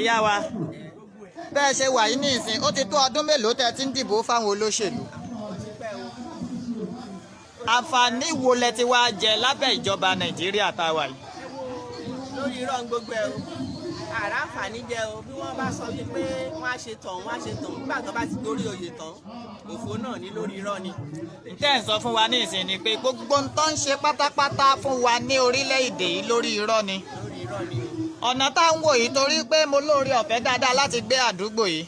Ìyá wa, bẹ́ẹ̀ ṣe wà yìí ní ìsìn, ó ti tó ọdún mélòó tẹ́ ti ń dìbò fáwọn olóṣèlú? Àǹfààní wo lẹ ti wá jẹ lábẹ́ ìjọba Nàìjíríà tá a wà yìí? Lórí irọ́ ń gbogbo ẹ o, àrà àǹfààní jẹ o. Bí wọ́n bá sọ wípé wọ́n á ṣe tàn, wọ́n á ṣe tàn, nígbà tó bá ti gorí oyè tán, òfò náà ní lórí irọ́ ni. Tẹ́ ẹ̀ ń sọ fún wa ní ìsìn ni pé gbogbo ń tó ń ṣe pátápátá fún wa ní orílẹ̀-èdè yìí, lórí irọ́ ni. Lórí irọ́ ni o. Ọ̀nà tá ń wò yìí, torí pé mo lóore ọ̀fẹ́ dáadáa láti gbé àdúgbò yìí,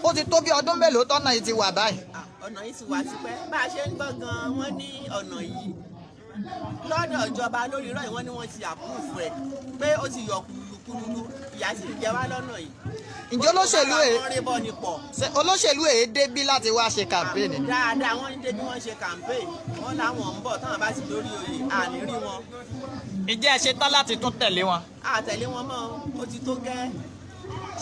ó ti tó bí ọdún mélòó tọ́nà yìí ti wà báyìí? Ah, ọ̀nà yìí ti wà tipẹ́. Bá a ṣe ń gbọ́ gan-an, wọ́n ní ọ̀nà yìí lọ́dọ̀ ìjọba, lórí irọ́ yìí, wọ́n ní wọ́n ti approve ẹ̀ pé ó ti yọ kúlúkúlú. Ìyà sì ń jẹ wá lọ́nà yìí. Ǹjẹ́ olóṣèlú ẹ̀ Wọ́n rí bọ́ ni pọ̀. Ṣé olóṣèlú èé débí láti wá ṣe campaign ni? Dáadáa, wọ́n ń dé bí wọ́n ṣe campaign, wọ́n láwọn ń bọ̀. Táwọn bá ti lórí oyè, àní rí wọn. Ǹjẹ́ ẹ ṣe tán láti tún tẹ̀lé wọn? Àtẹ̀lé wọn mọ́, ó ti tó gẹ́.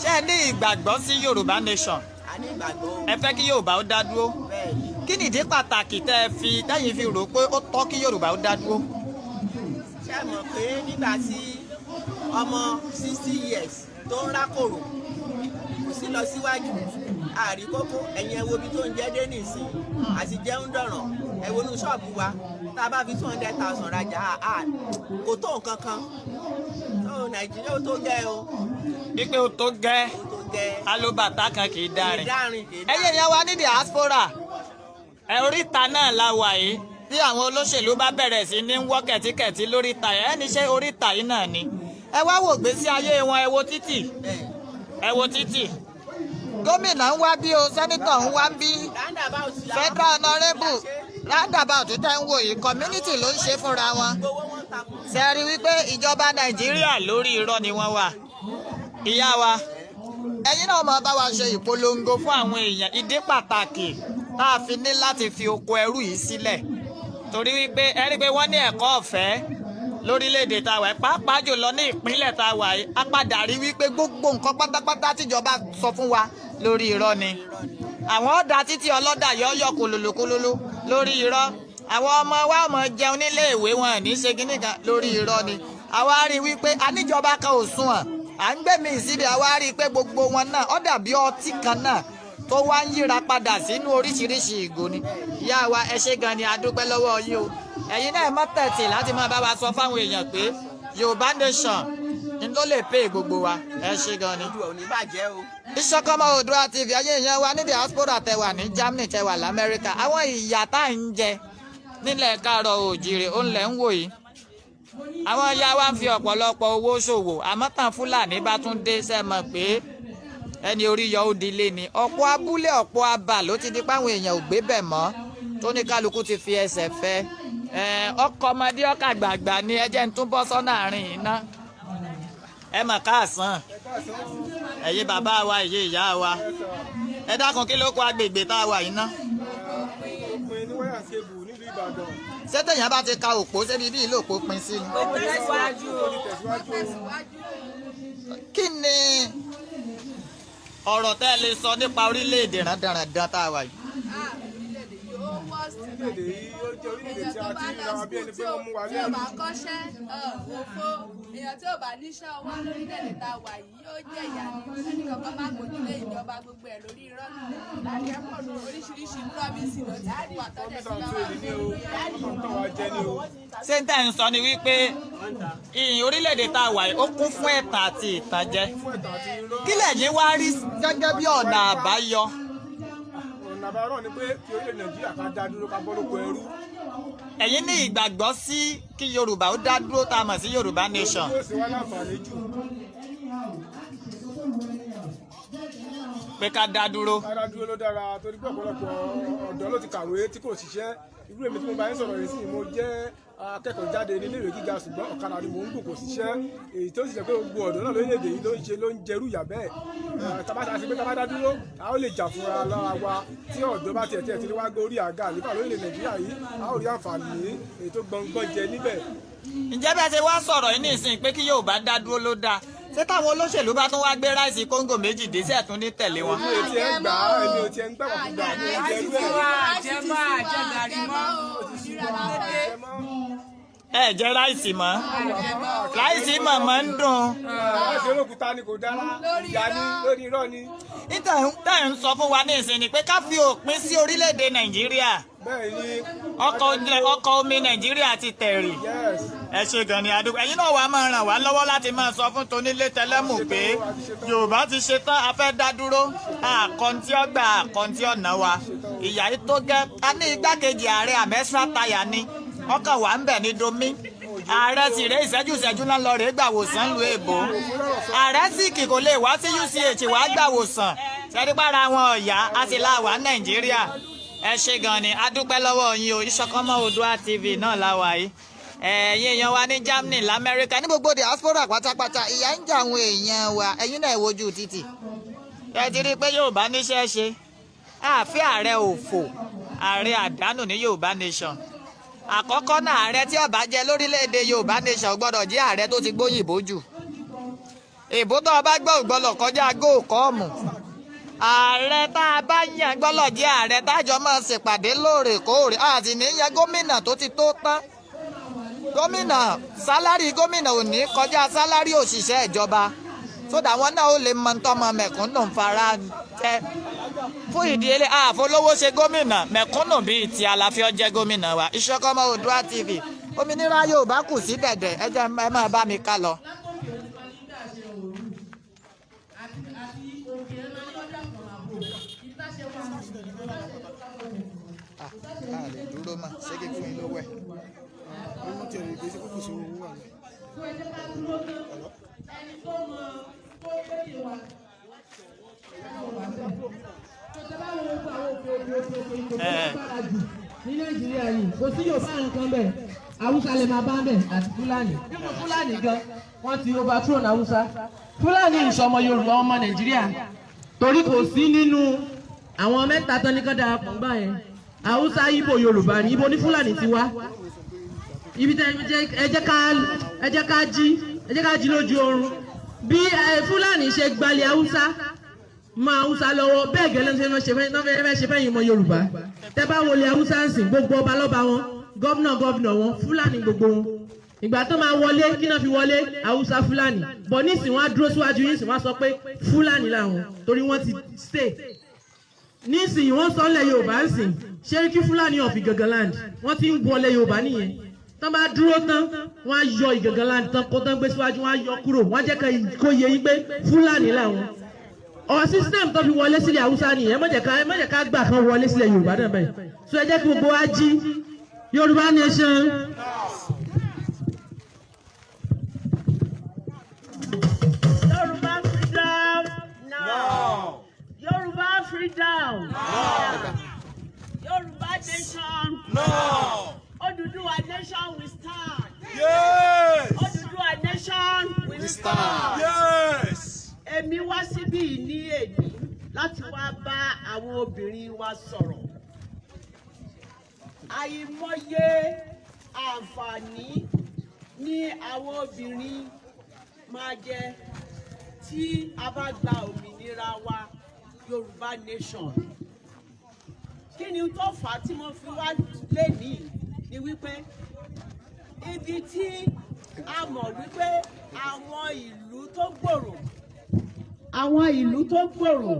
Ṣé ẹ ní ìgbàgbọ́ sí Yorùbá Nation? A ní ìgbàgbọ́ o. Ẹ fẹ́ kí Yorùbá ó dá dúró? Bẹ́ẹ̀ ni. Kí nìdí pàtàkì tẹ́ ẹ fi tẹ́yìn fi rò pé ó tọ́ kí Yorùbá ó dá dúró? Ṣé ẹ mọ̀ pé nígbà tí ọmọ 60 years tó ń rákòrò, kò sí lọ síwájú àrí kókó. Ẹ̀yin ẹ wo ibi tó ń jẹ́ dé nìsín, àti jẹun dọ̀ràn. Ẹ wo inú ṣọ́ọ̀bù wa, tá a bá fi 200,000 rajà, kò tó nǹkan kan tó. Nàìjíríà, ó tó gẹ́ o. Wípé ó tó gẹ́. Ó tó gẹ́. Alóbàtà kan kì í dárin. Kì í dárin, kì í Ẹ̀yin èèyàn wa ní diaspora, ẹ oríta náà la wà yìí. Tí àwọn olóṣèlú bá bẹ̀rẹ̀ sí ní wọ́ kẹ̀tíkẹ̀tí lóríta ẹ̀ ní, ṣé oríta yìí náà ni? Ẹ wá wò gbésí ayé wọn. Ẹ wo títì, ẹ wo títì. Gómìnà ń wá bí o, senator ń wá bí, Roundabout. federal honourable. Roundabout tẹ́ ń wò yìí, community ló ń ṣe fúnra wọn. Gbowó wọn takò. Ṣe rí wípé ìjọba Nàìjíríà, lórí irọ́ ni wọ́n wà? Ìyá wa, ẹ̀yin náà máa bá wa ṣe ìpolongo fún àwọn èèyàn ìdí pàtàkì tá a fi ní láti fi oko ẹrú yìí sílẹ̀, torí wípé ẹ rí i pé wọ́n ní ẹ̀kọ́ ọ̀fẹ́ lórílẹ̀‐èdè tá a wà yìí, pàápàá jùlọ ní ìpínlẹ̀ tá a wà yìí. A padà rí wípé gbogbo nǹkan pátápátá tíjọba sọ fún wa, lórí irọ́ ni. Àwọn ọ̀dà títí ọlọ́dà yọ̀ọ́yọ̀ kòlòlòkòlòlò, lórí irọ́. Àwọn ọmọ wa ọmọ jẹun nílé ìwé, wọn ní ṣe kíní kan, lórí irọ́ ni. Àwa rí i wípé aníjọba kan ò sunwọ̀n, à ń gbẹ̀mí síbi. Àwa rí i pé gbogbo wọn náà, ó dàbí ọtí kan náà tó wá ń yíra padà sínú oríṣiríṣi ìgò ni. Ìyá wa, ẹ ṣé gan ni, a dúpẹ́ lọ́wọ́ yín o. Ẹ̀yin náà má tẹ̀tì láti máa bá wa sọ fáwọn èèyàn pé Yorùbá Nation ní ló lè pè gbogbo wa. Ẹ ṣé gan ni. Ojú ò ní bàjẹ́ o. Ìṣọ̀kan Ọmọ Oòduà TV, ayé èèyàn wa ní diaspora, tẹ wà ní Germany, tẹ wà lamẹ́ríkà, àwọn ìyà tá à ń jẹ nílẹ̀ káàárọ̀ òjìrè, ó ń lẹ̀ ń wò yìí. Àwọn ìyá wa ń fi ọ̀pọ̀lọpọ̀ owó ṣòwò, àmọ́ tàn Fúlàní bá tún dé, ṣe mọ̀ pé ẹni orí yọ ó dilé ni. Ọ̀pọ̀ abúlé, ọ̀pọ̀ abà ló ti di páwọn èèyàn ò gbé bẹ̀ mọ́, tó ní kálukú ti fi ẹsẹ̀ fẹ́ ọkọ̀ ọmọdé ọkà gbàgbà ni. Ẹ jẹ́ ń tún bọ́ sọ́nà àárín yìí ná. Ẹ mọ̀ káàsán, ẹ̀yin bàbá wa, ẹ̀yin ìyá wa, ẹ dákun, kí ló kó agbègbè tá a wà yìí ná? Òpin ní wáyà cable nílùú Ìbàdàn. Ṣé téèyàn bá ti ka òpó, ṣébi bí ìlú òpó pin sí ni? Ó tẹ̀síwájú. Ó ti tẹ̀síwájú. Kí ni ọ̀rọ̀ tẹ́ ẹ lè sọ nípa orílẹ̀-èdè rándanrandan tá a wà yìí? Orílẹ̀-èdè yìí, ó worst. Orílẹ̀-èdè yìí, ó jẹ́ orílẹ̀-èdè tí Èèyàn a tó ti bá ń lọ ra bí school ẹni tí pé ò wọ́n mú wa tí ò lẹ́rú. bá kọ́ṣẹ́, òfo. Èèyàn tí ò bá níṣẹ́ ọwọ́ lórílẹ̀-èdè tá a wà yìí, ó jẹ́ ìyà ni. Ẹnì kankan má gbójúlé ìjọba, gbogbo ẹ̀ lórí irọ́ náà. Oríṣiríṣi promise ló ti wà tọ́jà Promise sí and bá wà. fail ni o, wọ́n kàn tàn wá jẹ ni o. Ṣé n tẹ́ ń sọ ni wípé ìyìn orílẹ̀-èdè tá a wà yìí, ó kún fún ẹ̀tàn àti ìtànjẹ? Fún ẹ̀tàn àti irọ́. Kí lẹ̀yin wá rí gẹ́gẹ́ bí ọ̀nà àbáyọ? Ọ̀nà àbáyọ ni pé kí orílẹ̀-èdè Nàìjíríà ká dá dúró, ká bọ́ lóko ẹrú. Ẹ̀yin ní ìgbàgbọ́ sí kí Yorùbá ó dá dúró, tá a mọ̀ sí Yorùbá Nation? Yóò ṣe wá láǹfààní jù. Pé ká dá dúró. Ká dá dúró ló dára, torí pé ọ̀pọ̀lọpọ̀ ọ̀dọ́ ló ti kàwé tí kò ṣiṣẹ́. Irú èmi tí mo bá yín sọ̀rọ̀ yìí sì, mo jẹ́ akẹ́kọ̀ọ́ jáde ní iléèwé gíga, ṣùgbọ́n ọ̀kadà ni mò ń gùn, kò ṣiṣẹ́. Èyí tó sì jẹ́ pé gbogbo ọ̀dọ́ náà lórílẹ̀‐èdè yìí ló ń ṣe, ló ń jẹrú ìyà bẹ́ẹ̀. Tabata àti pé tá bá dá dúró, a ó lè jà fúnra lára wa. Tí ọ̀dọ́ bá tiẹ̀ tiẹ̀ tí wá gbé orí àga àléfà lórílẹ̀ Nàìjíríà yìí, a ó rí àǹfààní èyí tó gbọ̀ngbọ̀n jẹ níbẹ̀. Ǹjẹ́ bẹ́ẹ̀ ṣe wá sọ̀rọ̀ yìí nísìnyí pé kí Yorùbá dá dúró ló dáa, ṣé táwọn olóṣèlú bá tún wá gbé rice kóńgò 2 dé sí, ẹ̀tún ní tẹ̀lé wọn? Èmi ò tiẹ̀ ń gbà á, èmi ò tiẹ̀ ń gbà wàkúgbà, mi ò jẹ́ irú ẹ̀. Àjẹmọ́ àjẹgàrí mọ́. Ẹ jẹ rice mọ́? Rice mọ̀mọ́ ń dùn. Ìrẹsì olókùúta ni kò dára. Lórí Ìyà ni. irọ́. Lórí irọ́ ni. Níta tẹ́ ń sọ fún wa ní ìsìn ni pé ká fi òpin sí orílẹ̀-èdè Nàìjíríà. Bẹ́ẹ̀ ni. Ọkọ̀ omi Nàìjíríà ti tẹ̀rì. Yes. Ẹ ṣe gan ni, adúgbò. Ẹ̀yin náà wàá máa ràn wá lọ́wọ́ láti máa sọ fún tonílé tẹlẹ́mù pé Yorùbá ti ṣe tán, a fẹ́ dá dúró, àkọ́ntí ọgbà àkọ́ntí ọ̀nà wa. Ìyà yìí tó gẹ́. A ní igbákejì ààrẹ àmẹ́sà táyà ni ọkàn wà ń bẹ̀ ní domi. Ààrẹ sì ré, ìṣẹ́jú ìṣẹ́jú náà lọ rèé gbàwòsàn lu èbó. Ààrẹ sì kì kò lè wá sí UCH wàá gbàwòsàn ṣẹ́dípàrà wọn ọ̀yá a sì la wà Nàìjíríà. Ẹ ṣe gan ni, a dúpẹ́ lọ́wọ́ yín o. Ìṣọ̀kanmọ́ Oòduà TV náà la wà yìí. Ẹ̀yin èèyàn wa ní Germany, lamẹ́ríkà, ní gbogbo diaspora pátápátá, ìyà ń jẹ àwọn èèyàn wa. Ẹ̀yin náà ẹ wojú títì, ẹ ti rí i pé Yorùbá níṣẹ́ ṣe. Àfi ààrẹ òfò, ààrẹ àdánù ní Yorùbá Nation. Àkọ́kọ́ náà, ààrẹ tí ó bá jẹ lórílẹ̀‐èdè Yorùbá Nation gbọ́dọ̀ jẹ́ ààrẹ tó ti gbóyìnbó jù. Èbó tó o bá gbọ́ ò gbọ́dọ̀ kọjá góòkọ́ọ̀mù. Ààrẹ tá a bá yàn gbọ́dọ̀ jẹ́ ààrẹ tájọ máa ṣèpàdé lóòrèkóòrè. Àti níyẹn gómìnà tó ti tó tán. Gómìnà, salary gómìnà ò ní kọjá salary òṣìṣẹ́ ìjọba, sódà wọn náà ó lè mọ tọmọ mẹ̀kúnnù fara jẹ. Fún ìdí ilé àfọlówó ṣe gómìnà, mẹ̀kúnnù bíi ti àlàáfíà jẹ́ gómìnà wa. Ìṣọ̀kanmọ́ Oòduà TV, òmìnira Yorùbá kù sí dẹ̀dẹ̀. Ẹ jẹ́ ẹ máa bá mi ká lọ. Látòkè olùkọ́ ní dà ṣe òru àti òkè ẹ̀ máa ní ọjà kan àbò ìbáṣe wà ìbáṣe A lè dúró mọ́, ṣé kí n fún yín lówó ẹ̀? Owó tiẹ̀ lè gbé sí kókò sí owó wà ní. Fún ẹjẹ́ ká dúró tán, ẹni tó mọ tó péye wa wà bẹ́ẹ̀. Tó tẹ́ bá wo gbogbo àwọn òkè òkè òkè òkè òkè tó lágbára jù ní Nàìjíríà yìí, kò sí Yorùbá nǹkan bẹ́ẹ̀. Haúsá lè máa bá ń bẹ̀ àti Fúlàní. Nínú Fúlàní gan, wọ́n ti overthrown Haúsá. Fúlàní ìṣọmọ Yorùbá, ọmọ Nàìjíríà, torí kò sí nínú àwọn mẹ́ta tán ní kán darapọ̀ ńgbà yẹn. Haúsá, Ìgbò, Yorùbá ní. Ibo ní Fúlàní ti wá? Ibi tẹ ẹ jẹ́ ká jí, ẹ jẹ́ ká jí lójú oorun. Bí Fúlàní ṣe gbalẹ̀ Haúsá mọ Haúsá lọ́wọ́, bẹ́ẹ̀ gẹ́lẹ́ ṣe ṣe fẹ́ fẹ́ ṣe fẹ́yìn mọ Yorùbá. Tẹ́ bá wọlé Haúsá ń sìn, gbogbo ọba lọ́ba wọn, governor governor wọn, Fúlàní gbogbo wọn. Ìgbà tó máa wọlé, kí náà fi wọlé? Haúsá, Fúlàní. Bọ̀ nísìn, wọ́n á dúró síwájú yín sìn, wọ́n á sọ pé Fúlàní làwọn, torí wọ́n ti stay. Nísìnyí, wọ́n sọ ńlẹ̀ Yorùbá ń sìn, Ṣẹ́ríkí Fúlàní of Ìgàngán land. Wọ́n ti ń wọlé Yorùbá nìyẹn. Tán bá dúró tán, wọ́n á yọ Ìgàngán land tán kó tán gbé síwájú, wọ́n á yọ kúrò. Wọ́n á jẹ́ kó yé yín pé Fúlàní làwọn. Ọ̀ system tó fi wọlé sílẹ̀ Haúsá nìyẹn. Ẹ má jẹ́ ká gbà kan wọlé sílẹ̀ Yorùbá náà bẹ́ẹ̀. So ẹ jẹ́ kí gbogbo wa jí. Yorùbá Nation. Yorùbá freedom now. Yorùbá freedom now. Yorùbá nation No! Odùduwà nation, we stand. Yes! Odùduwà nation, we stand. Yes! Èmi wá síbí ní èní láti wá bá àwọn obìnrin wa sọ̀rọ̀. Àìmọye àǹfààní ní àwọn obìnrin máa jẹ tí a bá gba òmìnira wa, Yorùbá nation. Kí ni tó fà á tí mo fi wá lénìí ni wípé ibi tí a mọ̀ wípé àwọn ìlú tó gbòòrò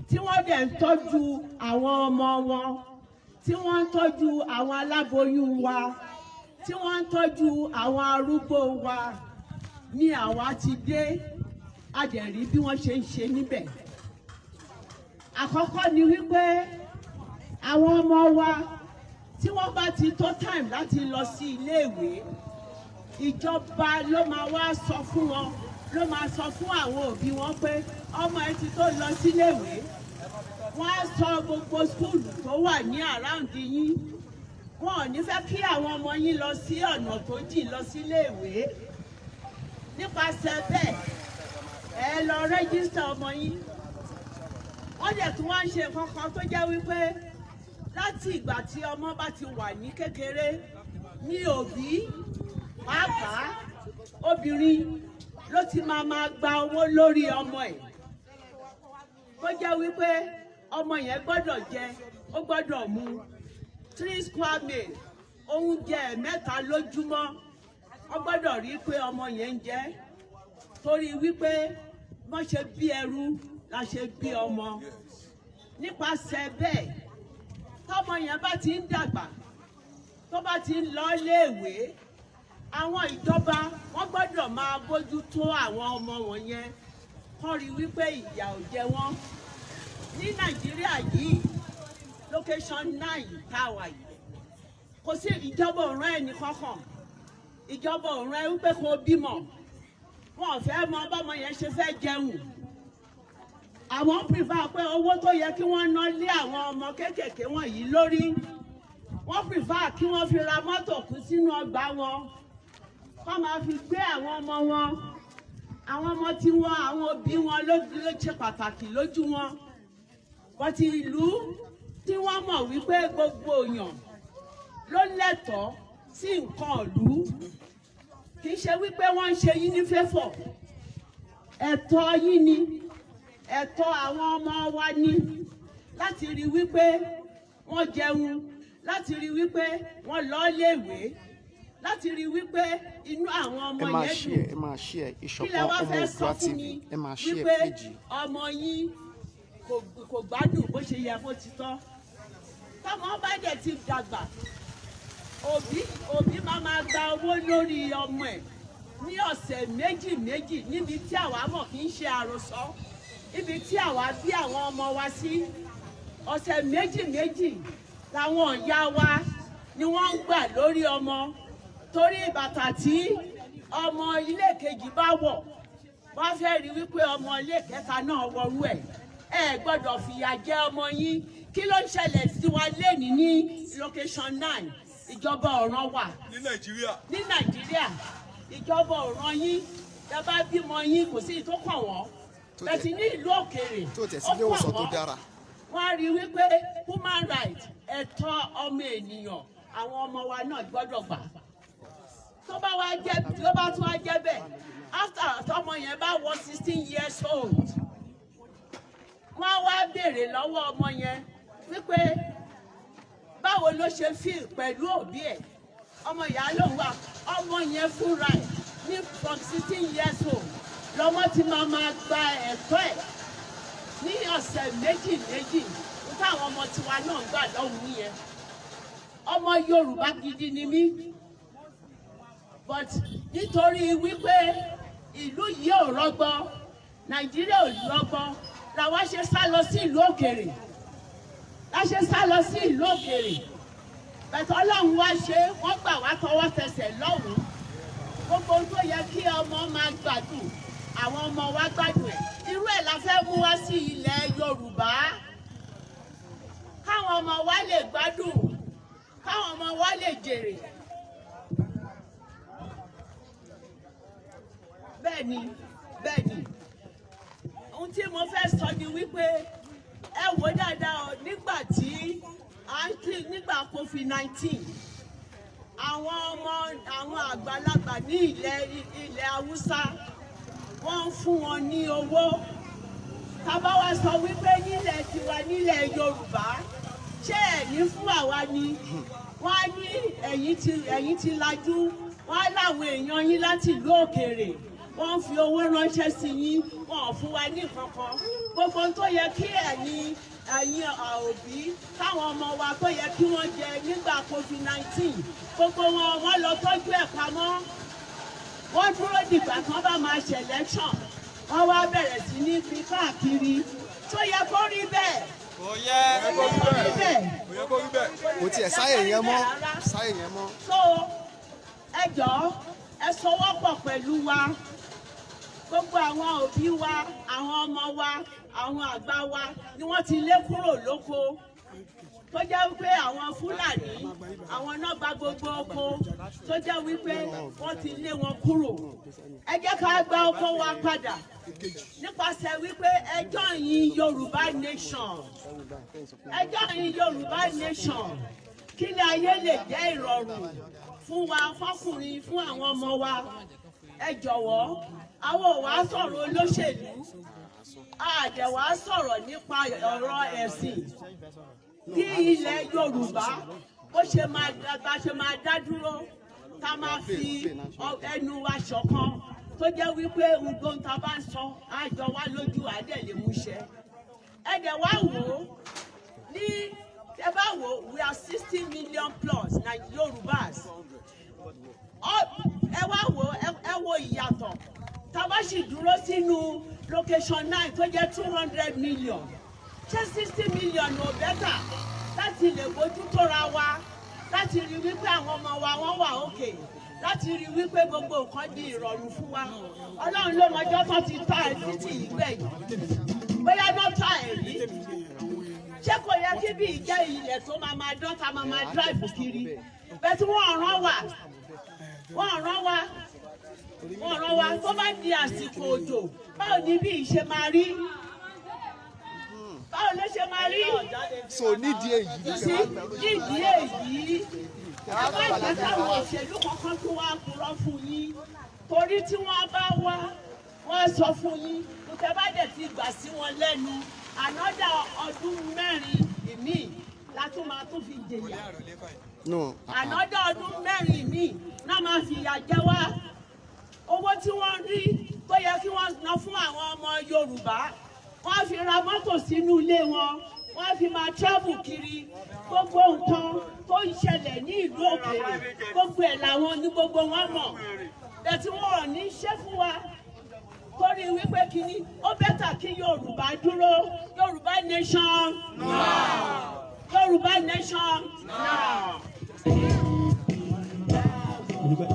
tí wọ́n dẹ̀ ń tọ́jú àwọn ọmọ wọn, tí wọ́n ń tọ́jú àwọn aláboyún wa, tí wọ́n ń tọ́jú àwọn arúgbó wa ní àwa ti dé, a dẹ̀ rí bí wọ́n ṣe ń ṣe níbẹ̀. Àkọ́kọ́ ni wípé àwọn ọmọ wa, tí wọ́n bá ti tó time láti lọ sí iléèwé, ìjọba ló máa wá sọ fún wọn, ló máa sọ fún àwọn òbí wọn pé ọmọ ẹ ti tó lọ síléèwé. Wọ́n á sọ gbogbo school tó wà ní around yín. Wọn ò ní fẹ́ kí àwọn ọmọ yín lọ sí ọ̀nà tó jìn lọ síléèwé. Nípasẹ̀ bẹ́ẹ̀, ẹ lọ register ọmọ yín. Wọ́n dẹ̀ tún wá ń ṣe nǹkan kan tó jẹ́ wípé láti ìgbà tí ọmọ bá ti wà ní kékeré ní òbí, pàápàá obìnrin, ló ti máa máa gba owó lórí ọmọ ẹ̀, tó jẹ́ wípé ọmọ yẹn gbọ́dọ̀ jẹ, ó gbọ́dọ̀ mu three square meal, oúnjẹ mẹ́ta lójúmọ́, ó gbọ́dọ̀ rí pé ọmọ yẹn ń jẹ. Torí wípé wọ́n ṣe bí ẹrú la ṣe bí ọmọ. Nípasẹ̀ bẹ́ẹ̀, tọ́mọ yẹn bá ti ń dàgbà, tó bá ti ń lọ léèwé, àwọn ìjọba wọ́n gbọ́dọ̀ máa bójú tó àwọn ọmọ wọ̀nyẹn, kọ́ rí wípé ìyà ò jẹ wọ́n. Ní Nàìjíríà yìí, location 9 tá a wà yìí, kò sí ìjọba ò rán ẹnì kankan. Ìjọba ò rán ẹ wípé kó bímọ. Wọn ò fẹ́ mọ bọ́mọ yẹn ṣe fẹ́ jẹun. Àwọn prefer pé owó tó yẹ kí wọ́n ná lé àwọn ọmọ kéékèèké wọ̀nyí lórí, wọ́n prefer kí wọ́n fi ra mọ́tò kú sínú ọgbà wọn, kọ́ máa fi gbé àwọn ọmọ wọn. Àwọn ọmọ tí wọn, àwọn òbí wọn ló ṣe pàtàkì lójú wọn. Wọ́n ti ìlú tí wọ́n mọ̀ wípé gbogbo èèyàn ló lẹ́tọ̀ọ́ sí nǹkan ìlú, kì í ṣe wípé wọ́n ń ṣe yín ní favour. Ẹ̀tọ́ yín ni, ẹ̀tọ́ àwọn ọmọ wa ní láti rí wípé wọ́n jẹun, láti rí wípé wọ́n lọ léèwé, láti rí wípé inú àwọn ọmọ Ẹ máa yẹn share, dùn. ẹ máa share. Kí lẹ Ìṣọ̀kan wá Ọmọ fẹ́ sọ Oòduà fún TV. mi Ẹ máa share wípé péjì. ọmọ yín kò gbádùn bó ṣe yẹ kó ti tọ́? Tọmọ bá dẹ̀ ti dàgbà, òbí máa gba owó lórí ọmọ ẹ̀ ní ọ̀sẹ̀ méjì méjì, níbi tí àwa mọ̀ kì í ṣe àròsọ, ibi tí àwa bí àwọn ọmọ wa sí. Ọ̀sẹ̀ méjì méjì làwọn ìyá wa ni wọ́n ń gbà lórí ọmọ, torí bàtà tí ọmọ ilé kejì bá wọ̀, wọ́n fẹ́ rí wípé ọmọ ilé kẹta náà wọrú ẹ̀. Ẹ gbọ́dọ̀ fìyà jẹ ọmọ yín. Kí ló ń ṣẹlẹ̀ sí wa lẹ́nìí ní location 9? Ìjọba ọ̀ràn wà Ní Nàìjíríà. ní Nàìjíríà. Ìjọba ọ̀ràn yín. Tẹ bá bímọ yín, kò sí ìtó kàn wọ́n. Tó Bẹ́ẹ̀ sì ní ìlú òkèèrè, tó tẹ̀ sí ó ilé ìwòsàn kàn tó wọ́n. dára. Wọ́n á rí wípé human right, ẹ̀tọ́ ọmọ ènìyàn, àwọn ọmọ wa náà gbọ́dọ̀ gbà. Tó bá wá jẹ́, tó bá tún wá jẹ́ bẹ́ẹ̀, after tọmọ yẹn bá wọ 16 years old, wọ́n á wá béèrè lọ́wọ́ ọmọ yẹn wípé báwo ló ṣe feel pẹ̀lú òbí ẹ̀. Ọmọ ìyá lòun wà. Ọmọ yẹn fúnra ẹ̀ ní from 16 years old lọ́mọ ti máa gba ẹ̀tọ́ ẹ̀ ní ọ̀sẹ̀ méjì méjì. Táwọn ọmọ tiwa náà gbà lọ́hùn nìyẹn. Ọmọ Yorùbá gidi ni mí, but nítorí wípé ìlú yìí ò rọgbọ, Nàìjíríà ò rọgbọ, làwa ṣe sá lọ sí ìlú òkèèrè, la ṣe sá lọ sí ìlú òkèèrè. Bẹ̀tẹ̀ Ọlọ́run wá ṣe, wọ́n gbà wá tọwọ́ tẹsẹ̀ lọ́hùn-ún. Gbogbo ohun tó yẹ kí ọmọ máa gbádùn, àwọn ọmọ wa gbádùn ẹ̀. Irú ẹ̀ la fẹ́ mú wá sí ilẹ̀ Yorùbá, káwọn ọmọ wa lè gbádùn, káwọn ọmọ wa lè jèrè. Bẹ́ẹ̀ ni, ohun tí mo fẹ́ sọ ni wípé ẹ wò dáadáa o. Nígbà tí à ń kí nígbà COVID-19, àwọn ọmọ àwọn àgbàlagbà ní ilẹ̀ Haúsá, wọ́n ń fún wọn ní owó. Tá bá wá sọ wípé nílẹ̀ tiwa, nílẹ̀ Yorùbá, ṣé ẹ̀ ní fún àwa ni? Wọ́n á ní ẹ̀yin ti lajú. Wọ́n á láwọn èèyàn yín láti ìlú òkèèrè, wọ́n ń fi owó ránṣẹ́ sí yín. Wọ́n ò fún wa ní kankan. Gbogbo ohun tó yẹ kí ẹ̀yin òbí, káwọn ọmọ wa tó yẹ kí wọ́n jẹ nígbà COVID-19, gbogbo wọn, wọ́n lọ tọ́jú ẹ̀ pamọ́. Wọ́n dúró dìgbà tí wọ́n bá máa ṣe election, wọ́n wá bẹ̀rẹ̀ sí ní fi káàkiri. Tó yẹ kó rí bẹ́ẹ̀? Kò yẹ. Kó rí bẹ́ẹ̀. Kò yẹ kó rí bẹ́ẹ̀. Kò tiẹ̀ sáyè yẹn mọ́, sáyè yẹn mọ́. So ẹ jọ̀ọ́, ẹ sọwọ́pọ̀ pẹ̀lú wa. Gbogbo àwọn òbí wa, àwọn ọmọ wa, àwọn àgbà wa ni wọ́n ti lé kúrò lóko, tó jẹ́ wípé àwọn Fúlàní, àwọn náà gba gbogbo oko, tó jẹ́ wípé wọ́n ti lé wọn kúrò. Ẹ jẹ́ ká gba oko wa padà nípasẹ̀ wípé ẹ join Yorùbá Nation, ẹ join Yorùbá Nation, kí ilé ayé lè jẹ́ ìrọ̀rùn fún wa, fọkùnrin, fún àwọn ọmọ wa. Ẹ jọ̀wọ́, àwọn ò wá sọ̀rọ̀ olóṣèlú, a dẹ̀ wá sọ̀rọ̀ nípa ọ̀rọ̀ ẹ̀sìn. Kí ilẹ̀ Yorùbá bó ṣe máa bá ṣe máa dá dúró, ká máa fi ẹnu wa ṣọ̀kan. Tó jẹ́ wípé gbogbo tá a bá ń sọ á jọ wá lójú, á dẹ̀ lè mú ṣẹ. Ẹ dẹ̀ wá wò ó ní, ẹ bá wò ó, we are 60 million plus na Yorùbás. Ẹ wá wò ó, ẹ wo ìyàtọ̀ tá a bá sì dúró sínú location 9 tó jẹ́ 200 million. Ṣé 60 million ò better láti lè bójú tóra wa, láti rí wípé àwọn ọmọ wa wọ́n wà òkè, láti rí wípé gbogbo nǹkan di ìrọ̀rùn fún wa? Ọlọ́run ló mọjọ́ tó ti tá ẹ títì yìí gbẹ̀yìn, bóyá náà tá ẹ rí. Ṣé kò yẹ kí bí ìjẹ́ ilẹ̀ tó máa máa dán, ta máa máa drive kiri bẹ́ẹ̀ tí wọ́n rán wa, wọ́n rán wa, wọ́n rán wa? Tó bá di àsìkò òjò, báwo ni bí ìṣe máa rí? Báwo ló ṣe máa rí? So nídìí èyí, You see, nídìí èyí, ẹ má jẹ́ káwọn òṣèlú kankan tún wá purọ́ fún yín, torí tí wọ́n bá wá, wọ́n sọ fún yín, tẹ́ bá dẹ̀ ti gbà sí wọn lẹ́nu, ànádà ọdún 4 ìmíì la tún máa tún fi jìyà. No. Ànádà ọdún 4 ìmíì náà máa fi ìyà jẹ wá. Owó tí wọ́n rí tó yẹ kí wọ́n ná fún àwọn ọmọ Yorùbá, wọ́n fi ra mọ́tò sínú ilé wọn, wọ́n fi máa travel kiri. Gbogbo nǹkan tó ń ṣẹlẹ̀ ní ìlú òkèèrè, gbogbo ẹ̀ làwọn ní gbogbo wọn mọ̀ bẹ́ẹ̀ tí wọ́n ò ní ṣe fún wa, torí wípé kíní ó better kí Yorùbá dúró. Yorùbá nation now. Yorùbá nation now.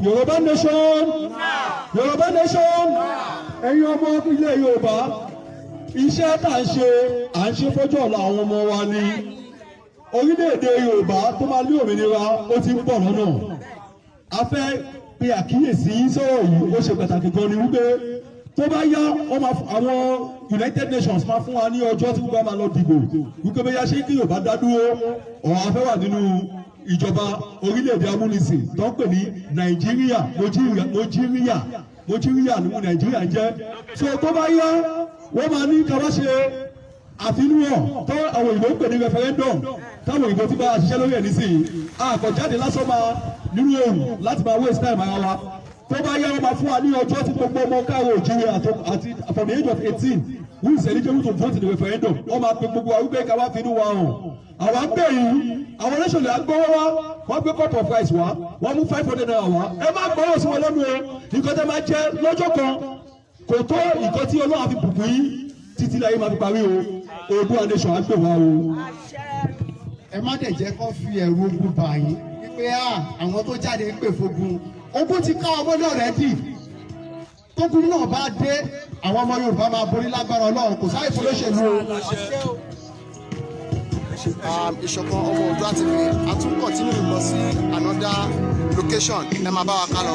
Yorùbá nation, Yorùbá nation. Ẹ̀yin ọmọ ilẹ̀ Yorùbá, iṣẹ́ tá à ń ṣe, à ń ṣe fọ́jọ́ ọ̀la àwọn ọmọ wa ni. Orílẹ̀-èdè Yorùbá tó máa ní òmìnira, ó ti ń bọ̀ lọ́nà. A fẹ́ pe àkíyèsí sọ̀rọ̀ yìí, ó ṣe pàtàkì gan ni wípé tó bá yá, wọ́n máa àwọn United Nations máa fún wa ní ọjọ́ tí gbogbo wa máa lọ dìbò wípé bóyá ṣé kí Yorùbá dá dúró ọ̀rọ̀ afẹ́ wà nínú ìjọba orílẹ̀-èdè amúnisìn tó ń pè ní Nàìjíríà. Mojíríà, Mojíríà ní Nàìjíríà ń jẹ́. So tó bá yá, wọ́n máa ní ká wá ṣe àfinúhàn tó àwọn òyìnbó ń pè ní referendum, táwọn òyìnbó ti bá a ṣiṣẹ́ lórí ẹ̀ nísìnyí. Àkọjáde lásán máa nínú òòrùn láti máa waste time ara wa. Tó bá yá, wọ́n máa fún wa ní ọjọ́ tí gbogbo ọmọ káàró òjìrì àti from the age of 18 who is eligible to vote in the referendum, wọ́n máa pe gbogbo wa wípé ká wá finú wa hàn. Àwa ń bẹ̀ yìí, àwọn olóṣèlú agbọ́wọ́ wá, wọ́n gbé cup of rice wá, wọ́n mú ₦500 wá. Ẹ má gbọ́rọ̀ sí wọn lẹ́nu o. Nǹkan tẹ́ máa jẹ lọ́jọ́ kan kò tó nǹkan tí Ọlọ́run á fi bùkún yín títí láyé máa fi parí o. Oòduà nation á gbè wá o. Ẹ má dẹ̀ jẹ́ kó fi ẹ̀rù ogun bà yín wípé àwọn tó jáde ń pè fogun. Ogun ti ká ọmọ náà ready. Tógun náà bá dé, àwọn ọmọ Yorùbá máa borí lágbára Ọlọ́run. Kò sáyè fún olóṣèlú o. Ìṣọ̀kan Ọmọ Oòduà TV, a tún continue lọ sí another location. Ẹ máa bá wa ká lọ.